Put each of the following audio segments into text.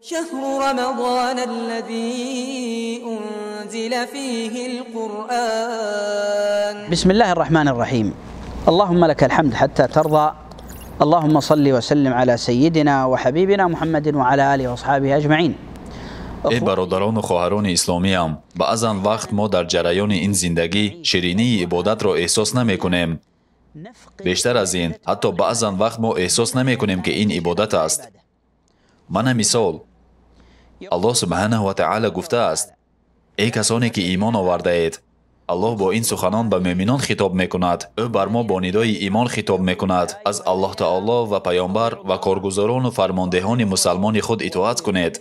شهر رمضان الذي أنزل فيه القرآن. بسم الله الرحمن الرحيم. اللهم لك الحمد حتى ترضى. اللهم صل وسلم على سيدنا وحبيبنا محمد وعلى آله وأصحابه أجمعين. Эй бародарону хоҳарони исломиям, баъзан вақт мо дар ҷараёни ин зиндагӣ ширинии ибодатро эҳсос намекунем. Бештар аз ин, ҳатто баъзан вақт мо эҳсос намекунем, ки ин ибодат аст. Мана мисол, Аллоҳ субҳанаҳу ва таъала гуфтааст: эй касоне ки имон овардаед. Аллоҳ бо ин суханон ба мӯъминон хитоб мекунад. Ӯ бар мо бо нидои имон хитоб мекунад. Аз Аллоҳ таоло ва паёмбар ва коргузорону фармондеҳони мусалмони худ итоат кунед.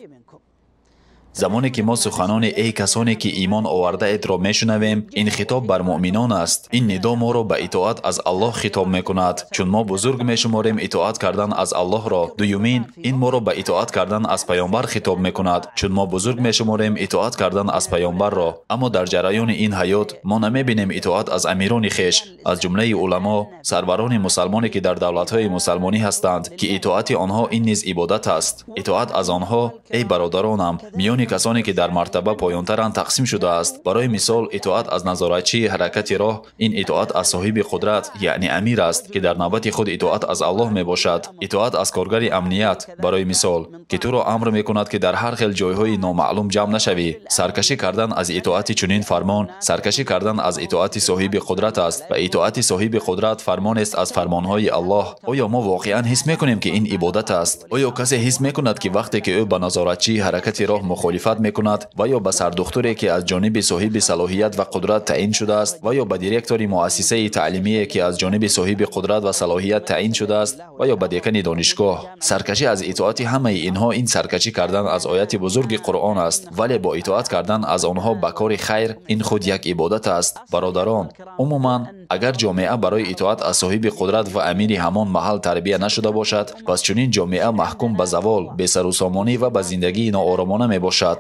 Замоне ки мо суханони эй касоне ки имон овардаедро мешунавем, ин хитоб бар муъминон аст. Ин нидо моро ба итоат аз Аллоҳ хитоб мекунад, чун мо бузург мешуморем итоат кардан аз Аллоҳро. Дуюмин, ин моро ба итоат кардан аз паёмбар хитоб мекунад, чун мо бузург мешуморем итоат кардан аз паёмбарро. Аммо дар ҷараёни ин ҳаёт мо намебинем итоат аз амирони хеш, аз ҷумлаи уламо, сарварони мусалмоне ки дар давлатҳои мусалмонӣ ҳастанд, ки итоати онҳо ин низ ибодат аст. Итоат аз онҳо, эй бародаронам, миёни касоне ки дар мартаба поёнтаранд тақсим шудааст. Барои мисол, итоат аз назоратчии ҳаракати роҳ ин итоат аз соҳиби қудрат, яъне амир аст, ки дар навбати худ итоат аз Аллоҳ мебошад. Итоат аз коргари амният, барои мисол, ки туро амр мекунад, ки дар ҳар хел ҷойҳои номаълум ҷамъ нашавӣ. Саркашӣ кардан аз итоати чунин фармон, саркашӣ кардан аз итоати соҳиби қудрат аст ва итоати соҳиби қудрат фармонест аз фармонҳои Аллоҳ. Оё мо воқеан ҳис мекунем, ки ин ибодат аст? Оё касе ҳис мекунад, ки вақте ки ӯ ба назоратчии ҳаракати роҳ мухолифат мекунад ва ё ба сардухтуре, ки аз ҷониби соҳиби салоҳият ва қудрат таъин шудааст, ва ё ба директори муассисаи таълимие, ки аз ҷониби соҳиби қудрат ва салоҳият таъин шудааст, ва ё ба декани донишгоҳ? Саркашӣ аз итоати ҳамаи инҳо ин саркашӣ кардан аз ояти бузурги Қуръон аст, вале бо итоат кардан аз онҳо ба кори хайр ин худ як ибодат аст. Бародарон, умуман агар ҷомеа барои итоат аз соҳиби қудрат ва амири ҳамон маҳал тарбия нашуда бошад, пас чунин ҷомеа маҳкум ба завол, бесарусомонӣ ва ба зиндагии нооромона мебошад.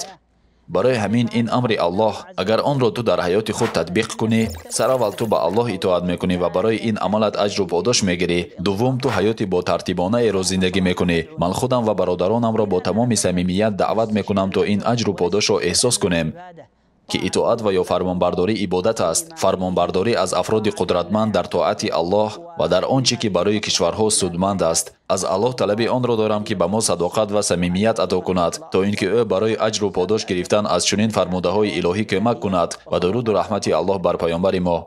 Барои ҳамин ин амри Аллоҳ, агар онро ту дар ҳаёти худ татбиқ кунӣ, сараввал ту ба Аллоҳ итоат мекунӣ ва барои ин амалат аҷру подош мегирӣ. Дуввум, ту ҳаёти ботартибонаеро зиндагӣ мекунӣ. Ман худам ва бародаронамро бо тамоми самимият даъват мекунам, то ин аҷру подошро эҳсос кунем, ки итоат ва ё фармонбардорӣ ибодат аст. Фармонбардорӣ аз афроди қудратманд дар тоати Аллоҳ ва дар он чӣ ки барои кишварҳо судманд аст. Аз Аллоҳ талаби онро дорам, ки ба мо садоқат ва самимият ато кунад, то ин ки ӯ барои аҷру подош гирифтан аз чунин фармудаҳои илоҳӣ кӯмак кунад. Ва дуруду раҳмати Аллоҳ бар паёмбари мо.